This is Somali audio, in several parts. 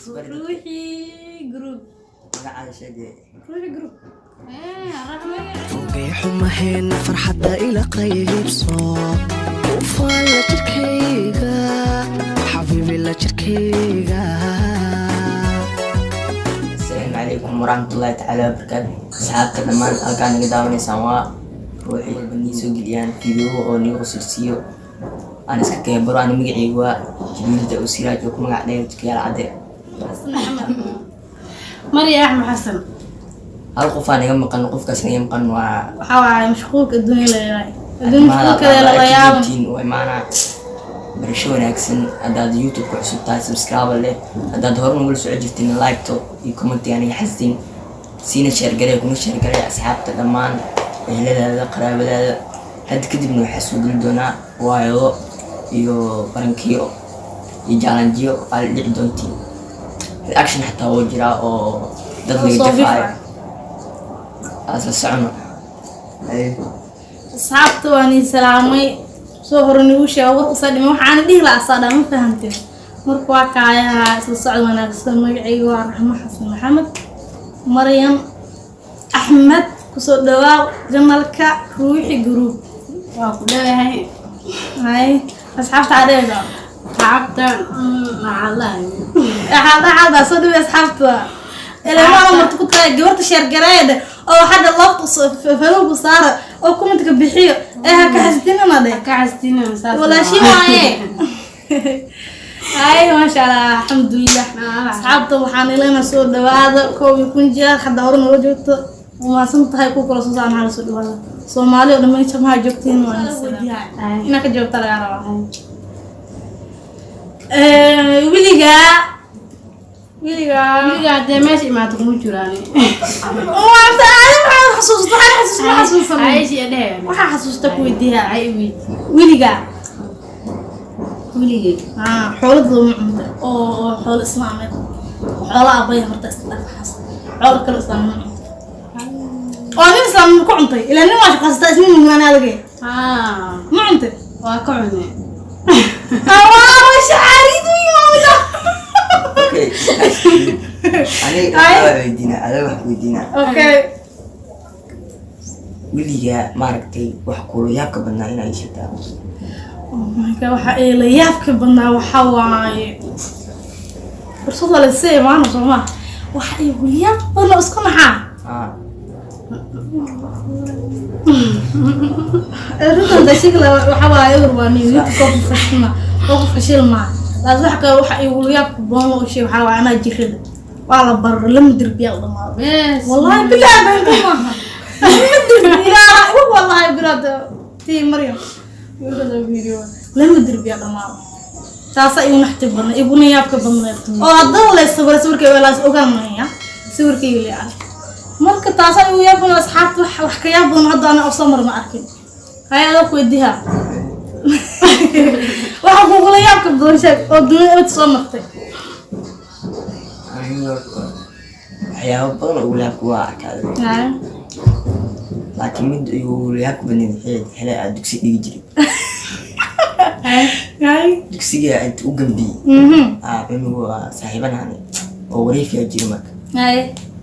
Ruuxi Group. Magacaaga sheegay. Ruuxi Group. Fogay xumaheena, farxadda ila qaybso. Ufaan la jirkayga, xabiibi, la jirkayga. Asalaamu calaykum waraxmatullaahi tacaala wabarakaatu. Asxaabta dhammaan halkaa naga daawanaysaan waa Ruuxi. Walba nii soo geliyaan video oo niga qusulsiiyo, aan iska keebaro. Ani magacaygu waa Jibriil Daw Siraaj, oo ku magac dheer Tukayaal Cadde. Marya Axmed Xasan. Hal qofaa naga maqan. Qofkaas naga maqan waa Waxaa waaye mashquulka adduunya leeyahay, adduunya mashquulkeeda laga yaabo. Oo imaanaa. Barasho wanaagsan. Haddaad YouTube ku cusub tahay, subscribe leh. Haddaad hore nagula soco jirtin, like-to iyo comment-iga aniga xasdin, siina share garee, kuna share garee asxaabta dhammaan, eheladaada, qaraabadaada. Hadda kadibna waxaa soo geli doonaa waayado iyo prank-iyo iyo challenge-yo aa la dhici doontiin. Reaction xataa woo jiraa oo dad laga oo soo jafaayo. bifa. Aasla socono. Asxaabta waan ii salaamay. Soo hore nigu sheego, war usaa dhimay, waxaana dhihi lahaa asaa dhaa, ma fahanteen? Marka waa kaayaha, isla socod wanaagsan. Magacayga waa Raxmo Xasan Maxamed, Maryam Axmed. Kusoo dhawaaw channel-ka Ruuxi Group. Waa ku dheeyahay. Hay, asxaabta cadheeda. Asxaabta maxaa lahay? Xaalada soo dhawey asxaabta. Ilaa marta ku tahay gabarta share gareeda oo hadda love-ta follow-ga saara oo comment-ka bixiyo ee ha ka xasdinana dhe. Ka xastina saas. Walaashi waaye. Ay, maasha Allah, alxamdulilah. Asxaabta waxaan ilana soo dhawaada 1001 jeer. Hadda hore noola joogto, umaasan tahay. Ku kala soo saar, maxaa la soo dhawaada Soomaali oo dhammaan jamaha joogtiin. Waa inaa ka joogta lagaa rabaa. Weligaa, weligaa? Weligaa haddee meesha imaato kuma jiraan. Maanta ani maxaa xasuusta? Waxaan xasuusta, ma xasuusan. Caaisha dhehe. Waxaa xasuusta ku weydiiyaa. Ay, weyd. Weligaa? Weligay. Aa, xoolada ma cunta oo xoolo islaameed, xoolo abaya horta iska dhaaf, waxaas xoolo kale islaam ma cunta oo nin islaam ku cuntay? Ilaa nin waa shaqaystaa, isma mugaan adage. Haa. Ma cuntay? Waa ka cune. Waa shacaariid wiimamida. Okay, aniga waxaa weydiinaa, adaa wax weydiinaa. Okay. Weligaa maaragtay wax kuula yaabka badnaa inaa ii sheegtaa? Oh my God, waxa ay la yaabka badnaa waxa waaye fursad waa lasii imaano, soo ma waxa ay yaab badnaa isku naxaa. Ah. Runtan dashigla waxa waaye ur waa nin YouTube ku fashilma oo ku fashilma. Laas wax kale waxa ay ugu yaabka badan oo shay waxa waaye anaa jirada waa la barar, lama dirbiya u dhamaado. Bes. Wallahi billahi been maaha, lama dirbiya. Wallahi billahi tii Maryam video lama dirbiya dhamaado. Taasa igu naxti badnay, iguna yaabka badneed oo haddana la sawira sawirkay walaas ogaan maya sawirkayga la ark. Marka taasa igu yaab badan. Asxaabta wax ka yaab badan hadda ana soo mar ma arkin. Hay, adoo ku weydiiha, waxa kugula yaabka badan sheeg oo dunida abad soo martay. Aniga horta waxyaabo badan oo ugu yaabka waa arkaa, laakiin mid igu yaabka badneed waxay ahayd xilli aan dugsi dhigi jiray. Dugsiga inta u gambiyey aa cunugu waa saaxiibanahan oo wareefiyaa jira. Marka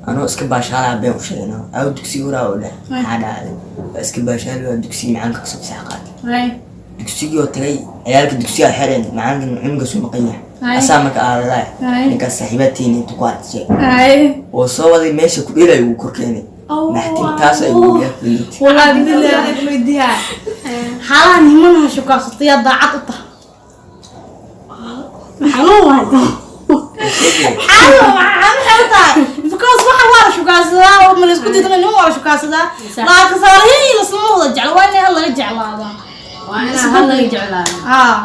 anoo iska baashaalaa been u sheegna aw dugsiga horaa oo dheh. Maxaa dhacday? Waa iska baashaali, waa dugsiga macaanka kasoo fasax qaatay. Dugsigii oo tagay, ciyaalka dugsiga xereen, macaankan cunuga soo maqan yahay. Asaa marka aaladaay ninkaas saaxiibaatiina inta ku aragtay oo soo waday meesha ku dheelay wuu kor keenay. Naxtin taas ay ugu yaabka. Wallaahi billahi weydiiyaa, xaalaha nimanaha shukaasatay yaa daacad u tahay? Xanuun waay. Xaalo maxay u tahay? Because waxa waa la shukaansadaa oo ma la isku diidana, niman waa la shukaansadaa, laakiin saalihiin lasma wada jeclo. Waa in hal laga jeclaadaa. Waa inaa hal laga jeclaado. Haa,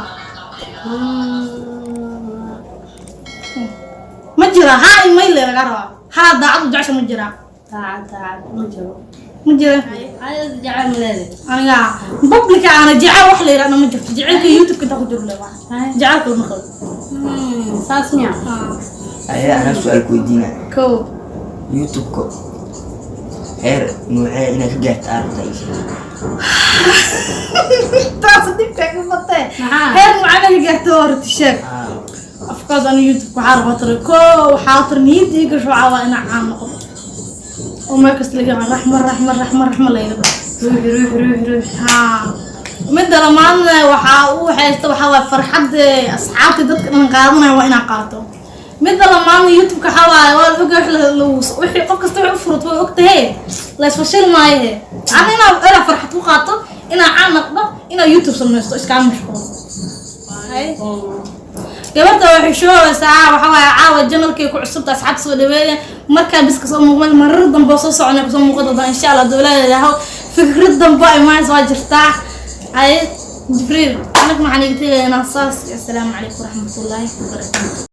ma jira haa imayle laga rabaa, haa daacad u jecesha ma jiraa? Daacad, daacad ma jiro. Ma jira. Adiga jecel ma leedahay? Aniga public-a aana jecel wax la yidhahdo ma jirto. Jecelka YouTube inta ku jiro le waa jecelka lama qabo. Saas miya? Ayaa anaa su-aal ku weydiinaya. Kow. YouTube-ka heer nuucee inaad ka gaarta aad rabtaa, ii sheeg. Taas dhibka ka batee. Maxaa? Heer macana ka gaarto oo horta sheeg. Ah. Of course, anu YouTube waxaa rabaa tiri ko, waxaa tiri niyadda ii gasho, waxaa waa inaa caan noqdo oo meel kasta laga yaqaan Raxma, Raxma, Raxma, Raxma layga dhaho. Ruux, ruux, ruux, ruux. Haa, midda lamaadna waxaa u haysta, waxaa waaye farxadda asxaabta dadka dhan qaadanaya waa inaa qaato. Midda lamaadna YouTube-ka waxaa waaye waa la ogahay wixii qof kasta wixii u furut way ogtahay, la isfashil maayo. Ana inaa farxad ku qaato, inaa caan noqdo, inaa YouTube samaysto, iskaa mashquulo. Gabadha waxay shoogaysaa, waxaa waaye caawa channelkay ku cusubta, asxaabta soo dhaweeya. Markaa bis kasoo muuqan, marar dambe oo soo soconay kasoo muuqan doontaa, insha Allah. Dowlada ilaahow fikrad dambe ay imaanaysa waa jirtaa. Ay Jibriil, anag maxaan iga tegaynaa saas. Assalaamu calaykum waraxmatullaahi wabarakaatu.